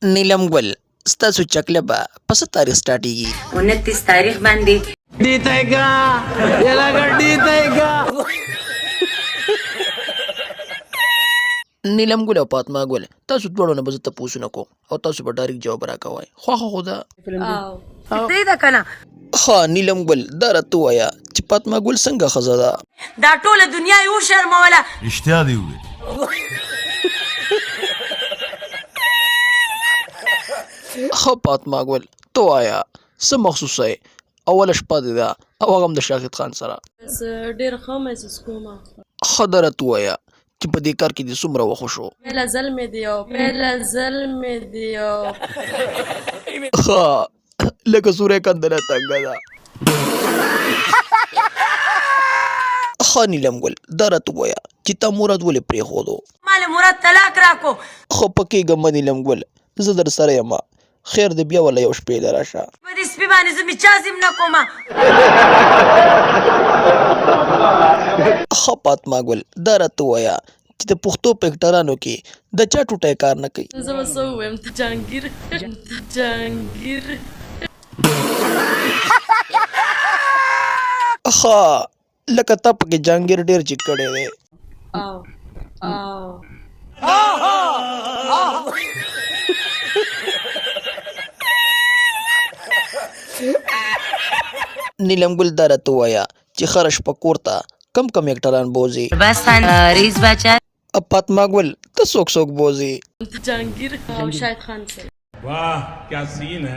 نیلم ګل، ستاسو چکله به په څه تاریخ سټارټیږي؟ 29 تاریخ باندې. نیلم ګل او فاطمه ګل، تاسو دواړو نه به زه تپوسونه کوم او تاسو به ډایرک جواب راکوئ، خوښه خو ده؟ صحیح ده که نه؟ ښه نیلم ګل، دا راته ووایه چې فاطمه ګل څنګه ښځه ده؟ دا ټوله دنیا یې وشرموله. رښتیا دی وویل. ښه فاطمه ګل، ته وایه څه مخصوصه یې، اوله شپه دې ده او هغه هم د شاهد خان سره؟ زه ډېر ښه محسوس کوم. ښه دا راته ووایه چې په دې کار کې دې څومره وخت وشو؟ پهله ځل مې دی او پهله ځل مې دی او. ښه لکه سوری کندله تنګه ده. ښه نیلم ګل، دا راته ووایه چې تا مراد ولې پرېښودو؟ ما له مراد طلاق راکو. خفه کېږه مه نیلم ګل، زه در سره یم، خیر دی بیا ولا یو شپې له راشه. په دې سپي باندې زه میچازي هم نه کوم. ښه فاطمه ګل، دا راته ووایه چې د پښتو په اکټرانو کې د چا ټوټی کار نه کوي؟ زه به څه ووایم، جهانګیر، جهانګیر. ښه لکه تا پکې جهانګیر ډېر چیک کړی دی. او او. نیلم ګل، دا راته ووایه چې هره شپه کور ته کم کم اکټران بوځي؟ عباس خان، رئیس باچا. فاطمه ګل، ته څوک څوک بوځي؟ جهانګیر او شاهد خان سره. واه کیا سین ہے.